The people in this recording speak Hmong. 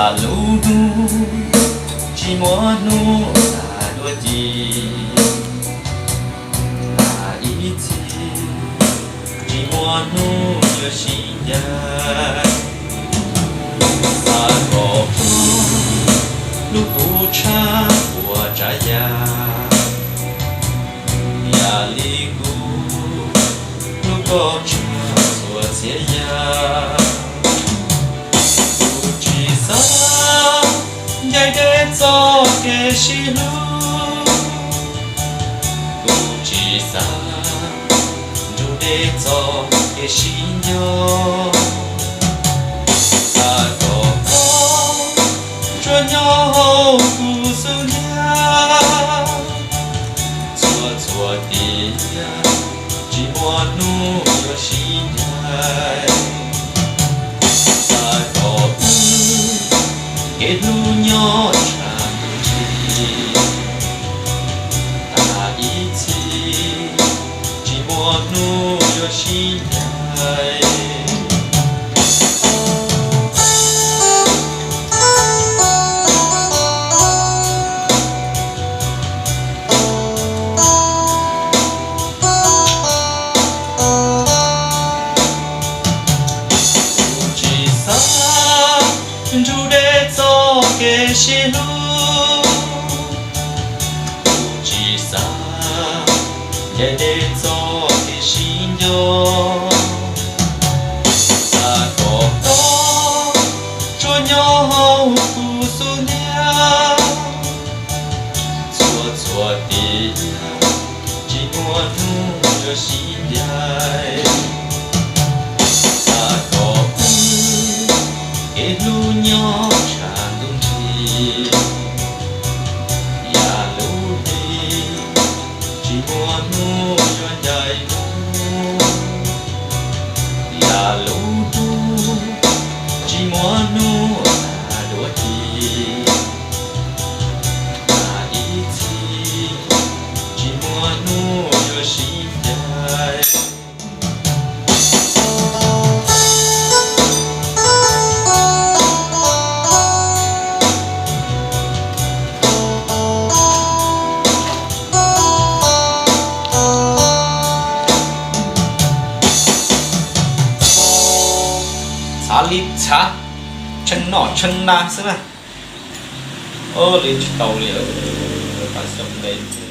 Yam lub hnub tsis muaj hnub tag dua ci, tas ib txhis tsis muaj hnub yuav sib ncaim. Xav kom koj lub kub tshab ua tsav yam, yam li kuv hlub koj tshaj txhua txhia yam. Kuv tsis xav ncaim deb txoj kev sib hlub, kuv tsis xav nrug deb txoj kev sib nco. Xav kom koj tsuas nyob hauv kuv xub ntiag, txhua txhua tiam tsis muaj hnub yuav sib ncaim. Xav kom wb kev hlub nyob tshaj ntuj nrig, tas ib txhis tsis muaj hnub yuav sib ncaim. Kuv tsis xav nrug deb txoj kev sib hlub, kuv tsis xav ncaim deb txoj kev sib nco. Xav kom koj tsuas nyob hauv kuv xub ntiag, txhua txhua tiam tsis muaj hnub yuav sib ncaim. Xav kom wb kev hlub nyob tshaj ntuj nrig, yam lub hli tsis muaj hnub yuav ncaim mus, yam lub hnub tsis muaj hnub tag dua ci, tas ib txhis tsis muaj hnub yuav sib ncaim. Txhav li txhav, tshee noj tshee na xwb na. Ua li tsis tau li, tas xyoo ntev.